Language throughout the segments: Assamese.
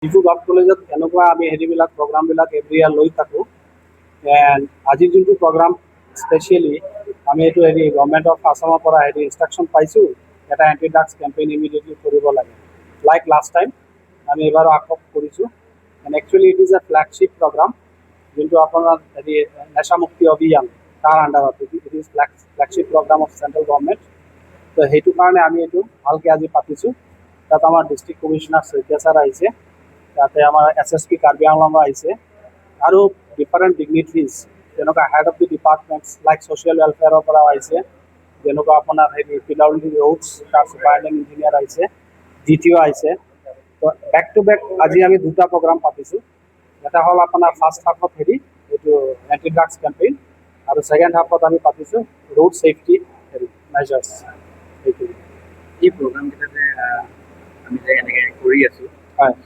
ডিফু গভ কলেজত এনেকুৱা আমি হেৰিবিলাক, প্ৰগ্ৰামবিলাক এভৰি ইয়াৰ লৈ থাকোঁ। এণ্ড আজিৰ যোনটো প্ৰগ্ৰাম, স্পেচিয়েলি আমি এইটো হেৰি গভৰ্ণমেণ্ট অফ আছামৰ পৰা হেৰি ইনষ্ট্ৰাকশ্যন পাইছোঁ, এটা এণ্টি ড্ৰাগছ কেম্পেইন ইমিডিয়েটলি কৰিব লাগে। লাইক লাষ্ট টাইম, আমি এইবাৰো আকৌ কৰিছোঁ। And actually it is a flagship program, যোনটো আপোনাৰ হেৰি নেশামুক্তি অভিযান, তাৰ আণ্ডাৰত it is flagship program of central government. তো সেইটো কাৰণে আমি এইটো ভালকৈ আজি পাতিছোঁ। তাত আমাৰ ডিষ্ট্ৰিক্ট কমিশ্যনাৰ শইকীয়া ছাৰ আহিছে, তাতে আমাৰ এছএছপি কাৰ্বি আংলঙো আহিছে আৰু ডিফাৰেণ্ট ডিগনিটৰিজ, যেনেকুৱা head of the departments, like social ৱেলফেয়াৰৰ পৰাও আহিছে, যেনেকুৱা আপোনাৰ হেৰি পিডাব্লিউডি ৰোডছ, তাৰ ছুপাৰিণ্টেণ্ডেণ্ট ইঞ্জিনিয়াৰ আহিছে, ডিটিঅ' আহিছে। তো বেক টু বেক আজি আমি দুটা প্ৰগ্ৰাম পাতিছোঁ। এটা হ'ল আপোনাৰ ফাৰ্ষ্ট হাফত হেৰি এইটো এণ্টি ড্ৰাগছ কেম্পেইন আৰু ছেকেণ্ড হাফত আমি পাতিছোঁ ৰোড ছেফটি হেৰি মেজাৰ্ছ, সেইখিনি। এই প্ৰগ্ৰামকেইটা যে আমি যে এনেকে কৰি আছো,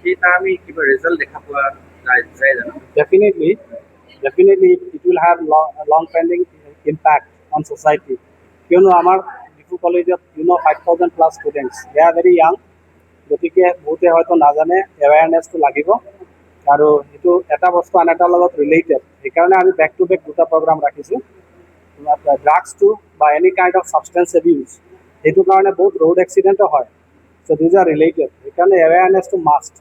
সেই তাৰ আমি কিবা ৰিজাল্ট দেখা পোৱা যায় জানো? Definitely it will have long pending impact on society, কিয়নো আমাৰ ডিফু কলেজত 5000 plus students, they are very young. গতিকে বহুতে হয়তো নাজানে, এৱেৰনেছটো লাগিব আৰু সেইটো এটা বস্তু আন এটাৰ লগত ৰিলেটেড। সেইকাৰণে আমি বেক টু বেক দুটা প্ৰগ্ৰাম ৰাখিছোঁ। ড্ৰাগছটো বা any kind of substance abuse, সেইটো কাৰণে বহুত ৰোড এক্সিডেণ্টো হয়। So these are related. সেইকাৰণে এৱেৰনেছটো must.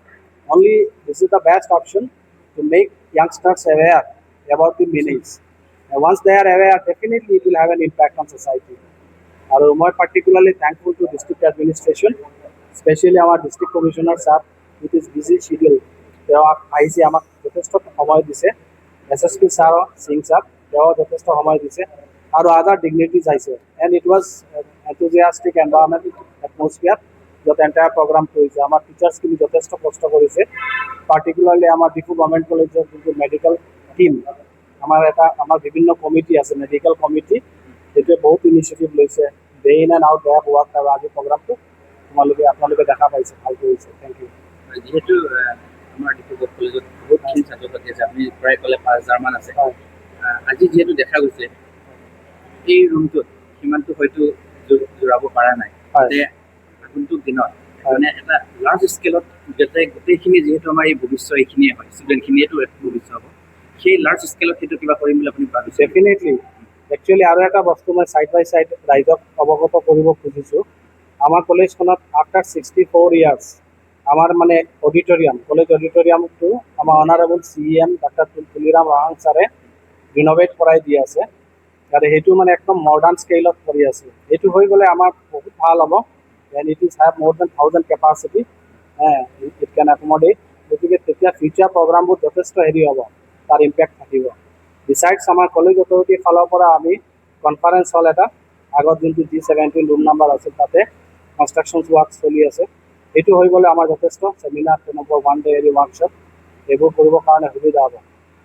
Only this is the best option to make youngsters aware about the menace. And once they are aware, definitely it will have an impact on society. আৰু মই particularly thankful to district administration, specially আমাৰ district commissioner sir, with his busy schedule তেওঁ আহিছে, আমাক যথেষ্ট সময় দিছে। এছএছপি ছাৰ সিং ছাৰ, তেওঁ যথেষ্ট সময় দিছে আৰু আদাৰ ডিগনিটিজ আহিছে। And it was enthusiastic environment, atmosphere, য'ত এণ্টায়াৰ প্ৰগ্ৰামটো হৈছে। আমাৰ টিচাৰ্ছখিনি যথেষ্ট কষ্ট কৰিছে। পাৰ্টিকুলাৰলি আমাৰ ডিফু গভৰ্ণমেণ্ট কলেজৰ যোনটো মেডিকেল টীম, আমাৰ এটা আমাৰ বিভিন্ন কমিটি আছে, মেডিকেল কমিটি, সেইটোৱে বহুত ইনিচিয়েটিভ লৈছে। Day in and out they have work আৰু আজি প্ৰগ্ৰামটো আপোনালোকে দেখা পাইছে, ভাল কৰিছে। Thank you. যিহেতু আমাৰ ডিব্ৰুগড় কলেজত বহুতখিনি ছাত্ৰ ছাত্ৰী আছে, আপুনি প্ৰায় ক'লে 5000মান আছে। আজি যিহেতু দেখা গৈছে এই ৰুমটোত সিমানটো হয়তো জোৰাব পৰা নাই, যে আগন্তুক দিনত মানে এটা লাৰ্জ স্কেলত যাতে গোটেইখিনি, যিহেতু আমাৰ এই ভৱিষ্যত এইখিনিয়ে হয়, ষ্টুডেণ্টখিনিয়েতো ভৱিষ্যত হ'ব, সেই লাৰ্জ স্কেলত সেইটো কিবা কৰিম বুলি আপুনি ভাবিছে? ডেফিনেটলি। একচুৱেলি আৰু এটা বস্তু মই ছাইড বাই ছাইড ৰাইজক অৱগত কৰিব খুজিছোঁ। আমাৰ কলেজখনত আফটাৰ 64 ইয়াৰ্ছ আমাৰ মানে অডিটৰিয়াম, কলেজ অডিটৰিয়ামটো আমাৰ honourable CM doctor Tuliram Ronghang ছাৰে ৰিন'ভেট কৰাই দি আছে আৰু সেইটো মানে একদম মডাৰ্ণ স্কেলত কৰি আছে। সেইটো হৈ গ'লে আমাৰ বহুত ভাল হ'ব and it is have more than 1000 capacity it can accommodate. গতিকে তেতিয়া ফিউচাৰ প্ৰগ্ৰামবোৰ যথেষ্ট হেৰি হ'ব, তাৰ ইম্পেক্ট থাকিব। বিচাইডছ, আমাৰ কলেজ অথৰিটিৰ ফালৰ পৰা আমি কনফাৰেঞ্চ হল এটা, আগত যোনটো জি 17 ৰুম নাম্বাৰ আছিল, তাতে কনষ্ট্ৰাকশ্যন ৱৰ্ক চলি আছে। সেইটো হৈ গ'লে আমাৰ যথেষ্ট চেমিনাৰ, তেনেকুৱা ওৱান ডে হেৰি ৱৰ্কশ্বপ, এইবোৰ কৰিবৰ কাৰণে সুবিধা হ'ব।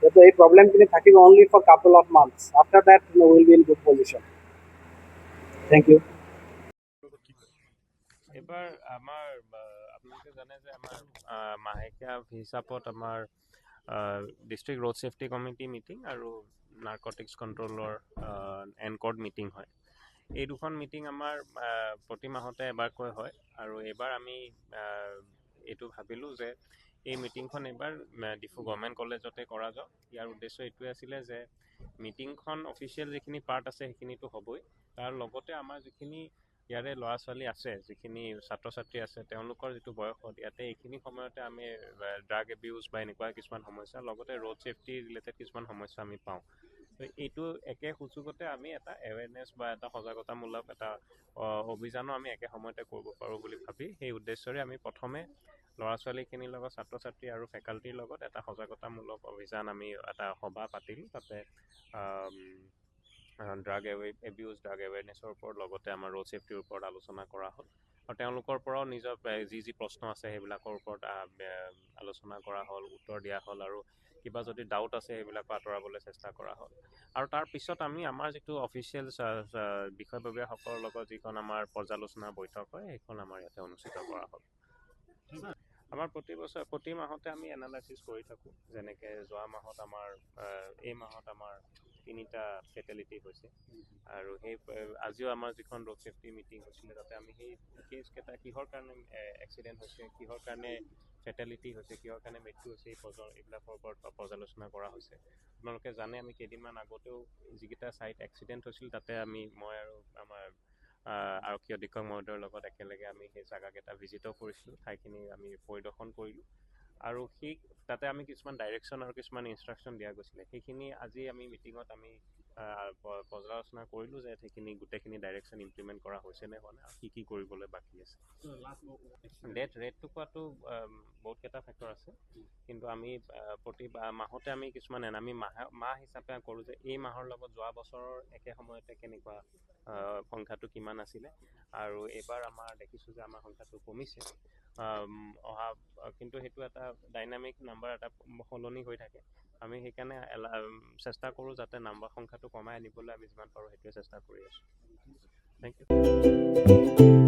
যিহেতু এই প্ৰব্লেমখিনি থাকিব only for couple of months, after that will be in good position. Thank you. এইবাৰ আমাৰ আপোনালোকে জানে যে আমাৰ মাহেকীয়া হিচাপত আমাৰ district road safety committee meeting আৰু নাৰ্কটিক্স কণ্ট্ৰলৰ এনকৰ্ড মিটিং হয়। এই দুখন মিটিং আমাৰ প্ৰতি মাহতে এবাৰকৈ হয় আৰু এইবাৰ আমি এইটো ভাবিলোঁ যে এই মিটিংখন এইবাৰ ডিফু গভৰ্ণমেণ্ট কলেজতে কৰা যাওক। ইয়াৰ উদ্দেশ্য এইটোৱে আছিলে যে মিটিংখন অফিচিয়েল যিখিনি পাৰ্ট আছে, সেইখিনিতো হ'বই, তাৰ লগতে আমাৰ যিখিনি ইয়াৰে ল'ৰা ছোৱালী আছে, যিখিনি ছাত্ৰ ছাত্ৰী আছে, তেওঁলোকৰ যিটো বয়সত ইয়াতে এইখিনি সময়তে আমি ড্ৰাগ এবিউজ বা এনেকুৱা কিছুমান সমস্যা, লগতে ৰোড ছেফটি ৰিলেটেড কিছুমান সমস্যা আমি পাওঁ। ত' এইটো একে সুযোগতে আমি এটা এৱেৰনেছ বা এটা সজাগতামূলক এটা অভিযানো আমি একে সময়তে কৰিব পাৰোঁ বুলি ভাবি, সেই উদ্দেশ্যৰে আমি প্ৰথমে ল'ৰা ছোৱালীখিনিৰ লগত, ছাত্ৰ ছাত্ৰী আৰু ফেকাল্টিৰ লগত এটা সজাগতামূলক অভিযান, আমি এটা সভা পাতিলোঁ। তাতে ড্ৰাগ এবিউজ, ড্ৰাগ এৱেৰনেছৰ ওপৰত, লগতে আমাৰ ৰোড ছেফটিৰ ওপৰত আলোচনা কৰা হ'ল আৰু তেওঁলোকৰ পৰাও নিজৰ যি যি প্ৰশ্ন আছে, সেইবিলাকৰ ওপৰত আলোচনা কৰা হ'ল, উত্তৰ দিয়া হ'ল আৰু কিবা যদি ডাউট আছে, সেইবিলাকো আঁতৰাবলৈ চেষ্টা কৰা হ'ল। আৰু তাৰপিছত আমি আমাৰ যিটো অফিচিয়েল বিষয়ববীয়াসকলৰ লগত যিখন আমাৰ পৰ্যালোচনা বৈঠক হয়, সেইখন আমাৰ ইয়াতে অনুষ্ঠিত কৰা হ'ল। আমাৰ প্ৰতি বছৰ প্ৰতি মাহতে আমি এনালাইচিছ কৰি থাকোঁ। যেনেকৈ যোৱা মাহত আমাৰ, এই মাহত আমাৰ তিনিটা ফেটেলিটি হৈছে। আৰু সেই আজিও আমাৰ যিখন ৰোড ছেফটি মিটিং হৈছিলে, তাতে আমি সেই কেছকেইটা কিহৰ কাৰণে এক্সিডেণ্ট হৈছে, কিহৰ কাৰণে ফেটেলিটি হৈছে, কিহৰ কাৰণে মৃত্যু হৈছে, এই এইবিলাকৰ ওপৰত পৰ্যালোচনা কৰা হৈছে। আপোনালোকে জানে, আমি কেইদিনমান আগতেও যিকেইটা ছাইট এক্সিডেণ্ট হৈছিল, তাতে আমি, মই আৰু আমাৰ আৰক্ষী অধীক্ষক মহোদয়ৰ লগত একেলগে আমি সেই জেগাকেইটা ভিজিটো কৰিছিলোঁ, ঠাইখিনি আমি পৰিদৰ্শন কৰিলোঁ আৰু সেই তাতে আমি কিছুমান ডাইৰেকশ্যন আৰু কিছুমান ইনষ্ট্ৰাকশ্যন দিয়া গৈছিলে। সেইখিনি আজি আমি মিটিঙত আমি পৰ্যালোচনা কৰিলোঁ যে সেইখিনি গোটেইখিনি ডাইৰেকশ্যন ইমপ্লিমেণ্ট কৰা হৈছে নে হোৱা নাই আৰু কি কি কৰিবলৈ বাকী আছে। ডেথ ৰেটটো কোৱাটো বহুতকেইটা ফেক্টৰ আছে, কিন্তু আমি প্ৰতি মাহতে আমি কিছুমান আমি মাহ হিচাপে কৰোঁ যে এই মাহৰ লগত যোৱা বছৰৰ একে সময়তে কেনেকুৱা সংখ্যাটো কিমান আছিলে। আৰু এইবাৰ আমাৰ দেখিছোঁ যে আমাৰ সংখ্যাটো কমিছে অহা, কিন্তু সেইটো এটা ডাইনামিক নাম্বাৰ, এটা সলনি হৈ থাকে। আমি সেইকাৰণে চেষ্টা কৰোঁ যাতে নাম্বাৰ সংখ্যাটো কমাই আনিবলৈ আমি যিমান পাৰোঁ সেইটোৱে চেষ্টা কৰি আছোঁ। Thank you.